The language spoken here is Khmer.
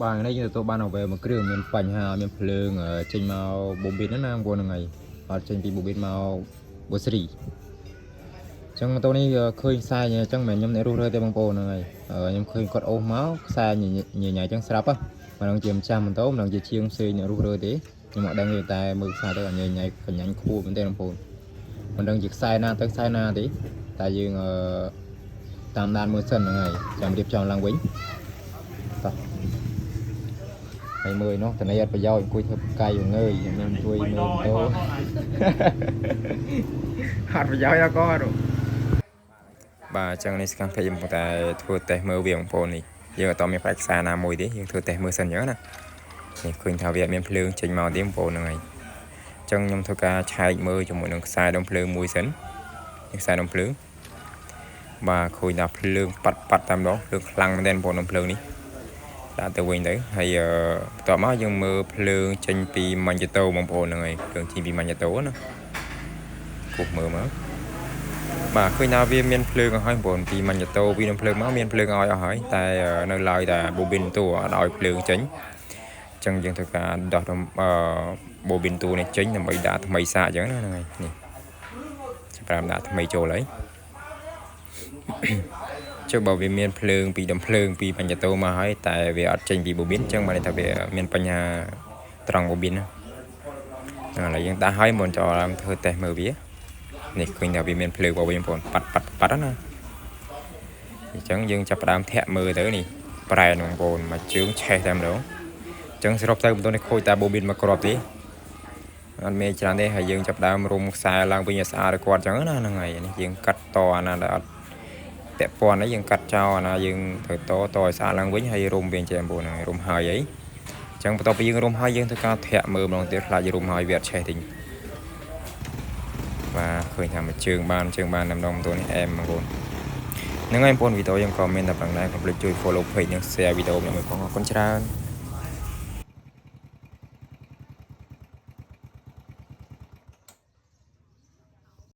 បាទថ្ងៃនេះយើងទទួលបានអ្វីមួយគ្រឿងមានបញ្ហាមានភ្លើងចេញមក bobine ហ្នឹងណាបងប្អូនហ្នឹងហើយអត់ចេញពី bobine មកបូស្រីអញ្ចឹងម៉ូតូនេះឃើញខ្សែអញ្ចឹងមិនមែនខ្ញុំអ្នករុះរើទេបងប្អូនហ្នឹងហើយខ្ញុំឃើញគាត់អូសមកខ្សែញញញអញ្ចឹងស្រាប់ហ៎មិនដឹងជាម្ចាស់ម៉ូតូមិនដឹងជាជាងផ្សេងអ្នករុះរើទេខ្ញុំអត់ដឹងទេតែមើលខ្សែទៅអញញ៉ៃកញ្ញាញ់ខួរមែនទេបងប្អូនមិនដឹងជាខ្សែណាទៅខ្សែណាទេតែយើងអឺតាមដានមើលសិនហ្នឹងហើយចាំរៀបចំឡើងវិញតោះ ហើយមើលនោះតនេះអត់ប្រយោជន៍អង្គុយធ្វើផ្កាយងើយខ្ញុំជួយមើលម៉ូតូ អត់ប្រយោជន៍ដល់គាត់បាទអញ្ចឹងនេះសកម្មភាពខ្ញុំកំពុងតែធ្វើតេស្តមើលវាបងប្អូននេះយើងអត់តមានផ្ដាច់ខ្សែណាមួយទេយើងធ្វើតេស្តមើលសិនអញ្ចឹងណានេះឃើញថាវាអត់មានភ្លើងចេញមកទេបងប្អូនហ្នឹងហើយអញ្ចឹងខ្ញុំធ្វើការឆែកមើលជាមួយនឹងខ្សែដុំភ្លើងមួយសិននេះខ្សែដុំភ្លើងបាទឃើញថាភ្លើងប៉ាត់ប៉ាត់តែម្ដងភ្លើងខ្លាំងមែនទែនបងប្អូនដុំភ្លើងនេះ ដាក់ទៅវិញទៅហើយបន្ទាប់មកយើងមើលភ្លើងចេញពី magneto បងប្អូនហ្នឹងហើយភ្លើងចេញពី magneto ណាគូសមើលមកបាទឃើញថាវាមានភ្លើងអស់ហើយបងប្អូនពី magneto ពីនឹងភ្លើងមកមានភ្លើងឲ្យអស់ហើយតែនៅឡើយតែ bobine តួអត់ឲ្យភ្លើងចេញអញ្ចឹងយើងធ្វើការដោះអឺ bobine តួនេះចេញដើម្បីដាក់ថ្មីសាកអញ្ចឹងណាហ្នឹងហើយនេះចាប់ផ្ដើមដាក់ថ្មីចូលហើយ ចុះបើវាមានភ្លើងពីដំភ្លើងពី magneto មកហើយតែវាអត់ចេញពី bobine អញ្ចឹងបានន័យថាវាមានបញ្ហាត្រង់ bobine ណាហ្នឹងឥឡូវយើងដាក់ហើយមុនចូលឡើងធ្វើតេស្តមើលវានេះឃើញថាវាមានភ្លើងរបស់វិញបងប្អូនប៉ាត់ប៉ាត់ប៉ាត់ណាអញ្ចឹងយើងចាប់ផ្ដើមធាក់មើលទៅនេះប្រែនបងប្អូនមួយជើងឆេះតែម្ដងអញ្ចឹងសរុបទៅបងប្អូននេះខូចតែ bobine មួយគ្រាប់ទេអត់មានច្រើនទេហើយយើងចាប់ដើមរុំខ្សែឡើងវិញឲ្យស្អាតឲ្យគាត់អញ្ចឹងណាហ្នឹងហើយនេះយើងកាត់តអាណាដែលអត់ ពាក់ព័ន្ធអីយើងកាត់ចោលអាណាយើងត្រូវតតឲ្យស្អាតឡើងវិញហើយរុំវាចេះបងប្អូនហ្នឹងរុំហើយអីអញ្ចឹងបន្ទាប់ពីយើងរុំហើយយើងធ្វើការធាក់មើលម្ដងទៀតខ្លាចរុំហើយវាអត់ឆេះតិចបាទឃើញថាមួយជើងបានជើងបានតែម្ដងបងប្អូននេះអែមបងប្អូនហ្នឹងហើយបងប្អូនវីដេអូយើងក៏មានតែប៉ុណ្ណេះកុំភ្លេចជួយ follow page និង share វីដេអូនេះមួយផងអរគុណច្រើន។